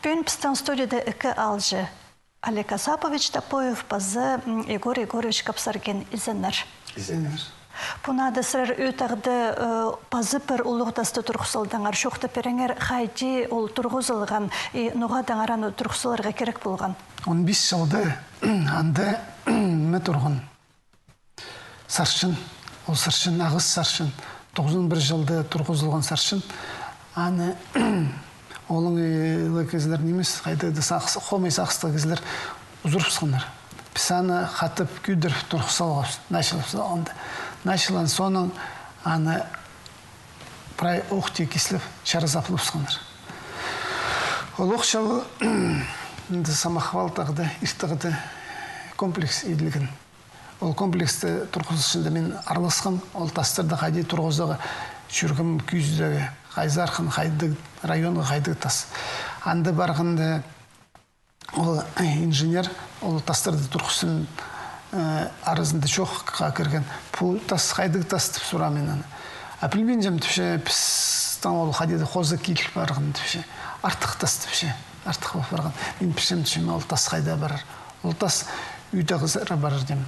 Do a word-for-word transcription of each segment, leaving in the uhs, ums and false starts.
Пӱӱн пістің студияда ікі аалҷы: Олег Асапович Топоев паза, м, Егор Егорович Капсаргин. Изеннер. Изеннер. Пу наада сірер Ӱӱ тағда, э, паза пір улуғ тасты турғыс салдыңар. Чоохтап пиріңер, хайди ол турғызылған и ноға даңар аны турғыс саларға кирек полған? Он пис чылда анда ме турған сарчын, ол сарчын, ағас сарчын, тоғызон пір чылда турғызылған сарчын. Аны олың ла кізілер нимес, хайдағ-да сағыс, хомай сағыстығ кізілер узурыбысханнар. Піс аны хатап кӧдіріп турғыс салғабыс, началыбыс анда. Началған соонаң аны прай ох тее кислеп, чаразаплабысханнар. Ол ох чыл анда Самохвал тағда, Ир тағда комплекс иділген. Ол комплексті турғызыҷаң мин араласхам, ол тастарды хайди турғызарға чӧргем, кӧзідерге, хайзы арған, хайдағ районға хайдағ тас. Анда парғанда ол инженер, ол тастарды турғысчаң, э, аразында чоохха кірген. Пу тас хайдағ тас тіп сурам мин аны. А пілбинчем тіпче, пістің ол хайди-да хоза киліп парған тіпче. Артых тас тіпче. Артых полып парған. Мин пілчем тіпчем, ол тас хайда парар. Ол тас Ӱӱ тағзар парар, тем.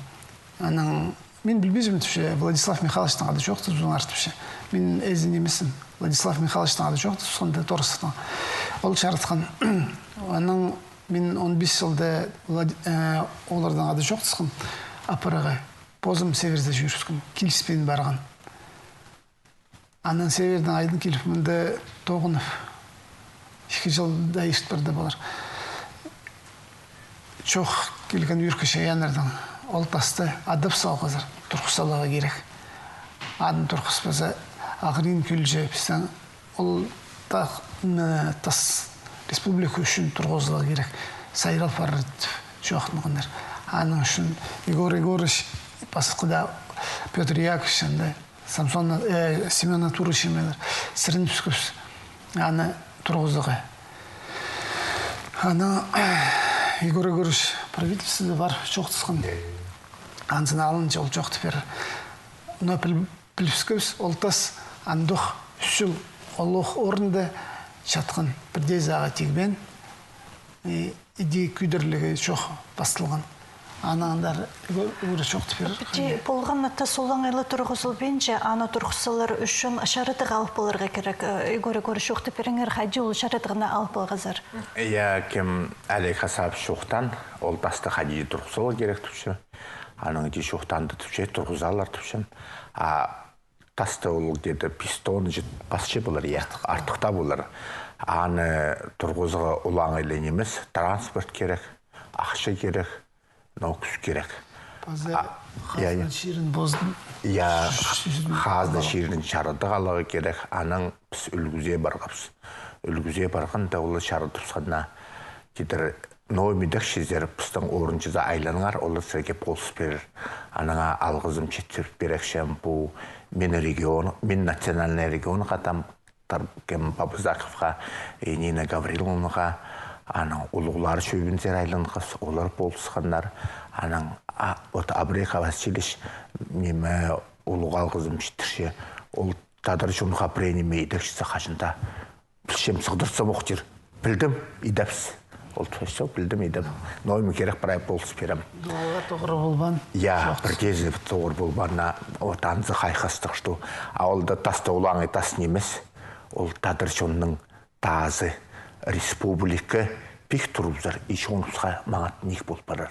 Анаң мин пілбинчем тіпче, Владислав Михайловичтең хада чоохтазыңар тіпче. Мин ээзі нимеспін. Владислав Михайловичтең хада чоохтазыбысханда, Торосовтаң. Ол чаратхан. Анаң мин он пис чылда Влад-, э, оларнаң хада чоохтасхам, апарарға. Позым северде чӧрібіскем, киліспин парған. Анаң севердең айдын киліп, мында тоғынып, ікі чылда ирт парды полар. Чоох килген ӱр кізі чайааннардаң, ол тасты адап салғазар, турғыс саларға кирек. Адын турғыспаза, ағырин кӧлҷе, пістің ол тағ-, м, тас республика ӱчӱн турғызыларға кирек. Сайрал парар тіп чоохтанғаннар. Аның ӱчӱн Егор Егорович, пасха даа Пётр Яковлевич, анда Самсон, э, Семён Артурович нимелер сіренібіскебіс аны турғызарға. Аны Егор Егорович правительствода пар чоохтасхан. Анзын алынча ол чоохтап пирер. Но піл-, пілібіскебіс, ол тас андох ӱс чыл олох орында чатхан, пірдеезі ағаа тигбеен. И иди кӧдірілігі чох пасталған. Анаң андар ӱгре чоохтап пирер. Піди полған на тас олаңай ла турғызылбинча, аны турғызарға ӱчӱн чарадығ алып поларға кирек. Э, Егор Егорович, чоохтап пиріңер, хайди ол чарадығны алып полғазар? Я, кем Олег Асапович чоохтаан, ол тасты хайди турғызарға кирек тіпче. Анаң иди чоохтаан тіпче, турғызалар тіпче. А тасты ол где-то пис тонна чіт пасча полар, я. Артых. Артых таа полар. Аны турғызарға олаңай ла нимес, транспорт кирек, ахча кирек, но кӱс кирек. Паза, а, я, я, хазна чирін позын. Я, ш-, ш-, хазна чирін чарадығ аларға кирек, анаң піс ӱлгӱзе парғабыс. Ӱлгӱзе парғанда олар чарадыбысханнар, тидір, Ноо ӱмӱдек чизер, пістің орынҷызар айланыңар, олар сірерге полыс пирер. Анаңар алғызым читіріп пирерҷем пу Минрегион, Миннациональный регионға, там, тар-, кем, Бабызаковха, и Нина Гавриловнаға, анаң улуғлар чӧбінзер айланғабыс, олар полысханнар. Анаң, а, вот Абреков Васильевич, ниме, улуғ алғызым читірче, ол тадар чонға пірее ниме идерҷезе хаҷан даа. Пілчем, сығдыртсам ох тир. Пілдім, идебіс. Ол тіпче, пілдім, идебіс. Но ниме кирек, прай полыс пирем. Дулаға тоғыр полбаан. Я, пірдеезі тоғыр полбаан, а, вот анзы хайхастығ, что. А ол даа тас та олаңай тас нимес. Ол тадар чонның тазы. Республика пик турыбызар, и чоныбысха маңат ниик пол парар.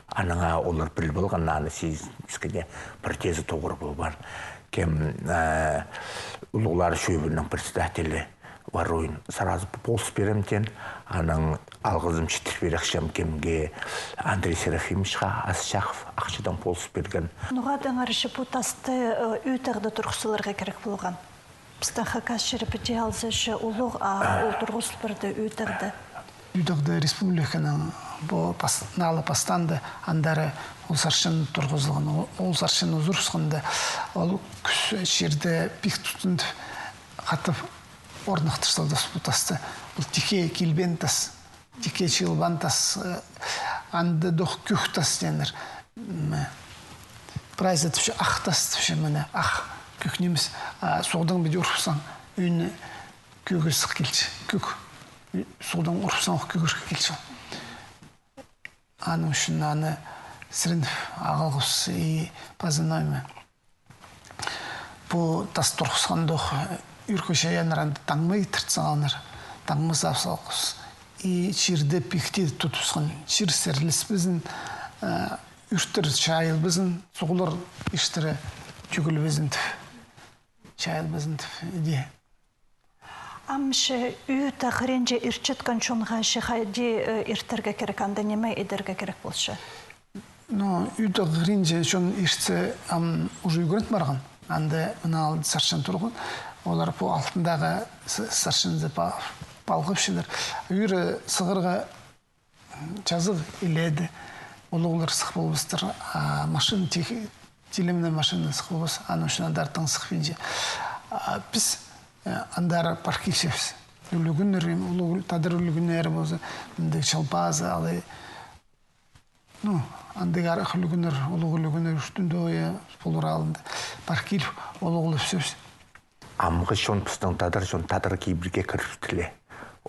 Анаңар олар піл полған, аны сизібіскеннер, пірдеезі тоғыр полбаан. Кем, э, улуғлар чӧбінің председателі Воронин сразу полыс пирем теен, анаң алғызым читір пирерҷем кемге, Андрей Серафимовичха Асчахов ахчадаң полыс пирген. Ноға даңарчы пу тасты, э, Ӱӱ тағда турғыс саларға кирек полған? Пістің Хакас чирі піди алза че улуғ, а ол турғыс парды Ӱӱ тағда. Ӱӱ тағда республиканың пу пас-, налы пастаанда, андары ол сарчын турғызылған, ол, ол сарчын узурыбысханда, ол кӱс чирде пик тутынды, хатап орнахтыр салды пу тасты. Ол тикке килбеен тас. Тикке чыылбаан тас, э, анда дох кӧк тас тееннер. М, прайзы тіпче, ах тас тіпче, мына, ах, кӧк нимес. А суғдаң піди урыбысхаң, ӱні кӧгі сых килче, кӧк. суғдаң урып салып кӧгерге килче. Аның ӱчӱн аны сіреніп ағылғабыс и паза ниме. Пу тас турғысханда ох, ӱркі чайааннар анда таңма идерт салғаннар, таңма сап салғабыс. И чирде пик тее тудыбысхан, чир сіріліспезін, э, ӱртір чайылбазын, суғлар иштіре тӧгілбезін тіп, чайылбазын тіп, иди. Ам че ӱӱ тағ хыринҷе иртчеткен чонға че хайди, э, иртерге кирек, анда ниме идерге кирек полча? Ну, ӱӱ тағ хыринҷе чон иртсе, ам уже ӱгрен парған. Анда мына алды сарчан турған. Олар пу алтындағы с-, сарчанзар па-, палғапчалар. Ӱре сығарға чазағ иледе, улуғлар сых полбастар, а машина, тех-, тилімнең машина сых полбас, аның ӱчӱн андар тың сыхпинча. А піс, э, андар пар килчебіс. Ӱлӱкӱннер, улуғ, тадар ӱлӱкӱннері полза, мындағ чалбазы, алай, ну, андағ арах ӱлӱкӱннер, улуғ ӱлӱкӱннер ӱстӱнде, ой, полар алнында. Пар киліп, улуғлапчабыс. Амғы чон, пістің тадар чон тадар кибірге кірібістіле.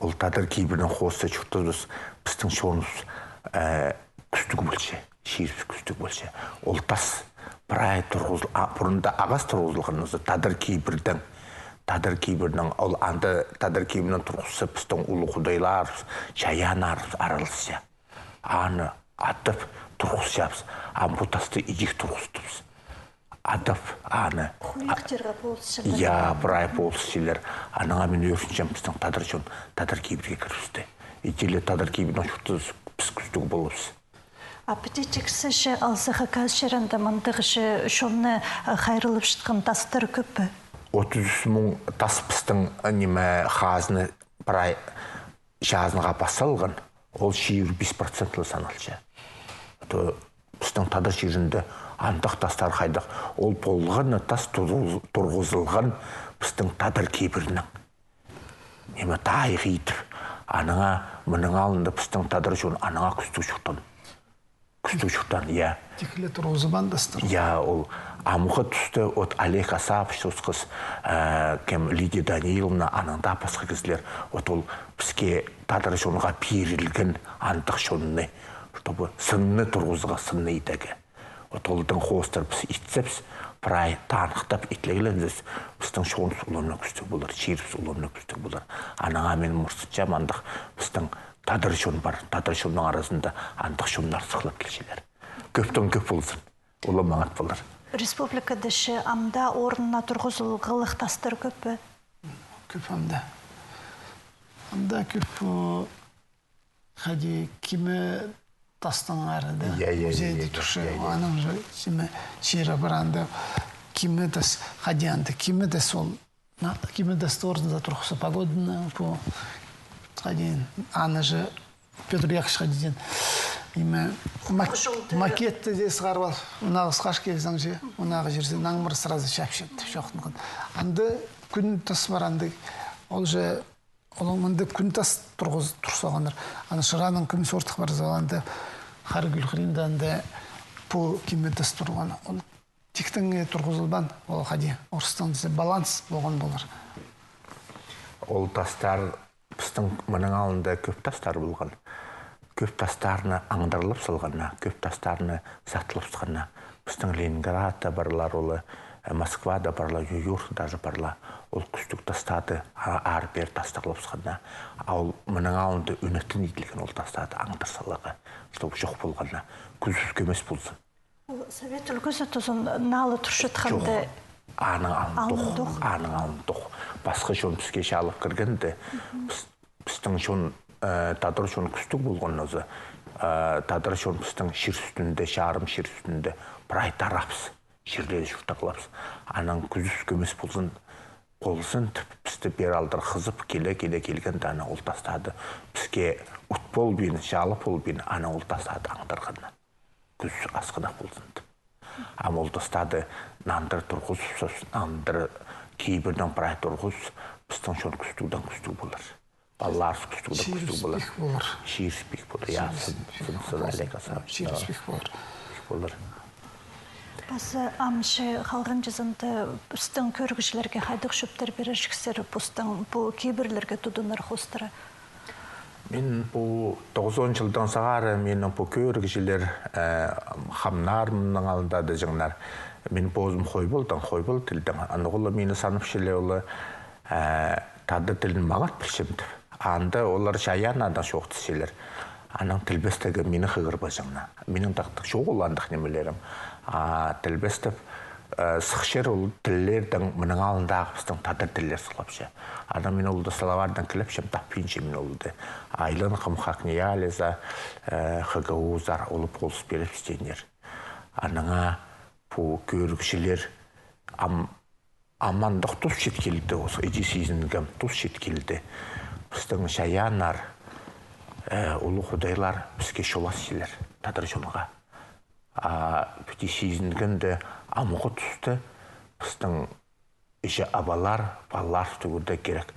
Ол тадар кибірнең хоостыра чуртабыс, пістің чоныбыс, э, кӱстіг полча, чирібіс кӱстіг полча. Ол тас прай турғызыл-, а, пурнында ағас турғызылған, нооза тадар кибірдең, тадар кибірнең, ол анда тадар кибірнең турғызса, пістің улуғ худайларыбыс, чайааннарыбыс араласча. Аны адап турғысчабыс, ам пу тасты идӧк турғыстыбыс. Адап аны. Хуйнихтерге полысчалар. Я, прай полысчалар. Аннаң мин ӧрінчем, пістің тадар чон тадар кибірге кірібісті. Идӧк ле тадар кибірнең чуртабыс, піс кӱстіг полыбыс. А піди тиксі че, алза, Хакас чирінде мындағ че чонны, э, хайраллапчатхан тастар кӧп пе? Отыс ӱс муң тас пістің, э, ниме, хазна прай чазынға пас салған, ол чибіргі пис процент ла саналча. То пістің тадар чирінде андағ тастар хайдағ. Ол полған на тас турғыз-, турғызылған пістің тадар кибірнең. Ниме, тайығ идіп, аннаң, мының алнында пістің тадар чон аннаң кӱстіг чуртаан. Кӱстіг чуртаан, я. Тикке ле турғызыбаан тастар. Я, ол амғы туста, от Олег Асапович осхас, э, кем, Лидия Даниловна, аннаң даа пасха кізілер, от ол піске тадар чонға пирілген андағ чонны, чтобы сынны турғызарға, сынны идерге. От оларның хоостыра піс итсебіс, прай таныхтап итлеглензебіс, пістің чоныбыс улам на кӱстіг полар, чирібіс улам на кӱстіг полар. Аннаң мин мурсатчам, андағ пістің тадар чон пар, тадар чонның аразында андағ чоннар сыхлап килчелер. Кӧптең кӧп ползын. Улам маңат полар. Республикада че ам даа орнына турғызылғлығ тастар кӧп пе? Кӧп ам даа. Ам даа кӧп, о, хайди киме тастың ары даа. Я, я, я, музейде я, турча, я, я. Аның же, ниме, чирі пар анда, киме тас, хайди анда, киме тас ол. На, киме тастың орнында турғысса, погода на, пу, хайди, аны же Пётр Яковлевич хайди, ниме, мак-, макетті дее сығарып ал, мынағы сығаш килзең же, мынағы чирзер, наңмыр сразу чапча, тіп чоохтанған. Анда кӱн тас пар, анда, ол же, ол мында кӱн тас турғыз-, тур салғаннар. Аны Шыраның кӱмӱс ортых пар, анда Харгӱл хыринда анда пу киме тас турған. Ол тиктең турғызылбаан, ол хайди, орыстаң тізе, баланс полған полар. Ол тастар, пістің мының алнында кӧп тастар полған. Кӧп тастарны аңдарылып салғаннар, кӧп тастарны сатылып сыхханнар. Пістің Ленинградта парлар ол, э, Москвада парлар, Нью-Йоркта даже парлар. Ол кӱстіг тастарды а-, ары-пеер тастағлап сыхханнар. А ол мының алнында ӱнетін иділген ол тастарды аңдар саларға, чтобы чох полғаннар. Кӱзі кӧмес ползын. Ол совет ӱлгӱзі тузын налы турчатханда. Чох. Аның алнында ох, аның алнында ох. Пасха чон піске чаалап кіргенде, піс-, пістің чон, э, тадар чон кӱстіг полған нооза, э, тадар чон пістің чир ӱстӱнде, чарым чир ӱстӱнде прай тарабыс, чирлерде чуртағлабыс. Анаң кӱзі кӧмес ползын, ползын тіп, пісті пеер алдырғызып, киле, киле килгенде, ана ол тастарды піске ут полбин, чаалап полбин, ана ол тастарды аңдарғаннар. Кӱс асхынах ползын тіп. Ам ол тастарды нандыр турғызып, сос нандыр кибірнең прай турғызып, пістің чон кӱстігдең кӱстіг полар. Палаларыбыс кӱстігдең кӱстіг полар. Чирібіс пик полар. Чирібіс пик полар. Я, чирібіс сын, пик сын, сын полар. Олег Асапович. Чирібіс пик полар. Пик полар. Паза ам че халған чазында пістің кӧрігҷілерге хайдағ чӧптер пирерҷіксер, пістің пу кибірлерге тудынар хоостыра? Мин пу тоғызон чылдаң сығара минің пу кӧрігҷілер, э, хамнарымның алнында тіҷеңнер. Мин позым хой полдым, хой пол тілдең. Аны ол мині санапчалар, ол, э, тадар тілін маңат пілчем тіп. Анда олар Чайааннардаң чоохтасчалар. Анаң тілбестіг мині хығырбаҷаңнар. Минің тахтың чоғыл ол андағ нимелерім. А тілбестеп, э, сыхчар ол тіллердең мының алнындағы пістің тадар тіллер сығлапча. Анаң мин олды словарьдаң килепчем, таппинчам мин олды. Айланғам ХакНИИЯЛИ за, э, ХГУ зар, олар полыс пирербіс тееннер. Анаңа пу кӧрігҷілер ам Амандых тус чит килді, ос іди сизінгем тус чит килді. Пістің чайааннар, э, улуғ худайлар піске чол асчалар, тадар чонға. А піди сизінгенде амғы туста пістің іҷе-абалар, палалар тӱгӱрде кирек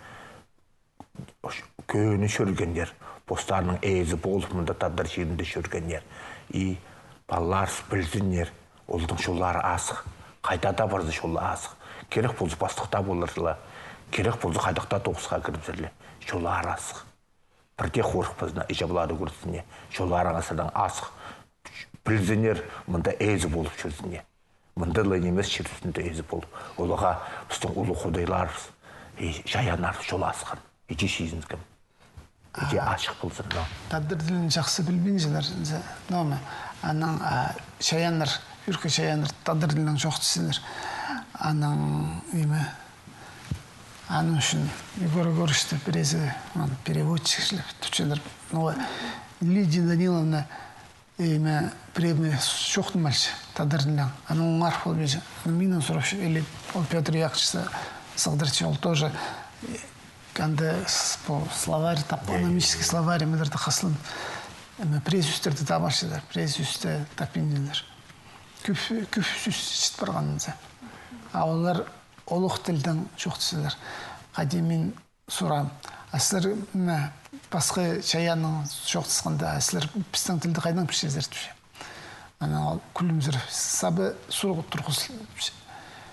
кӧні чӧргеннер, постарының ээзі полып, мында тадар чирінде чӧргеннер. И палалар пілзіннер, олдың чоллары азых. Хайда даа парза, чолы азых. Кирек полза, пастыхта поларлар. Кирек полза, хайдағ даа тоғысха кірібізерлер. Чоллары азых. Пірдее хорыхпазыннар, іҷе-абалары кӧрзіннер. Чоллары аңасадаң азых. Пілзіннер, мында ээзі полып чӧрзіннер. Мында ла нимес чир ӱстӱнде ээзі полып. Оларға пістің улуғ худайларыбыс, и, чайааннарыбыс чол асхан. Іди сизінгем. Іди ачых ползын, но. Тадар тілін чахсы пілбинчелер, но, ме, анаң, а, чайааннар, ӱрке чайааннар тадар тілінең чоохтасчалар. Анаң, ниме, аның ӱчӱн Егор Егорычты пірезі, м, переводчик іслеп тутчалар. Но Лидия Даниловна Име, пірее чоохтанмалча тадар тілінең. Аны оңар полбинча. Аны миннең сурапча, или ол Пётр Яковлевичті сығдырча, ол тоже, э, анда с-, пу словарь, топонимический словарь, нимелерді хаслап. Име, пірее сӧстерді табарчалар, пірее сӧсті таппинчалар. Кӧп, кӧп сӧс чіт парғаннар. А олар улуғ тілдең чоохтасчалар. Хайди мин сураам. А сірер, м, пасха чайааннаң чоохтасханда, а сірер пістің тілді хайдаң пілчезер, тіпче. Анаң ол кӱлімзір, саба сурығ турғыс, тіпче.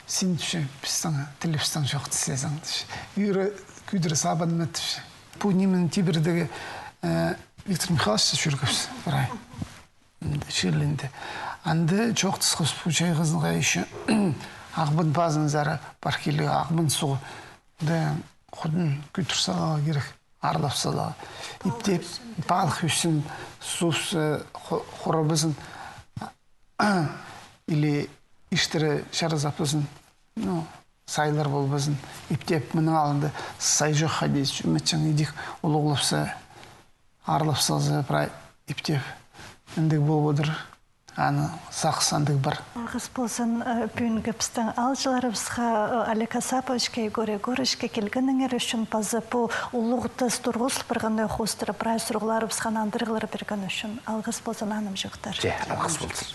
Син, тіпче, пістің тілібістең чоохтасчазың, тіпче. Ӱре кӧдіре сабынма, тіпче. Пу нимені тибірдегі, э, Виктор Михайлович Чурков прай. М, чирлинді. Анда чоохтасхабыс пу чайғызынға ещё Ағбан пазынзар пар киліг, Ағбан суғ. Да, худын кӧдір саларға кирек, аарлап саларға. Иптеп, палых ӱсін, сус, э, ху-, хурабазын, или иштіре чарызаппазын, ну, сайлар полбазын. Иптеп, мының алнында сай чох хайди, ӱметчең идӧк улуғлапса, аарлап салза, прай иптеп. Андағ полып одыр. Аны сағыс андағ пар. Алғыс ползын, э, пӱӱнгі пістің аалҷыларыбысха, э, Олег Осаповичке, Егор Егорычке килгеніңер ӱчӱн паза пу улуғ тас турғыс парғанны хоостыра прай сурығларыбысха нандырығлар пирген ӱчӱн. Алғыс ползын, анымҷохтар. Че, алғыс ползын.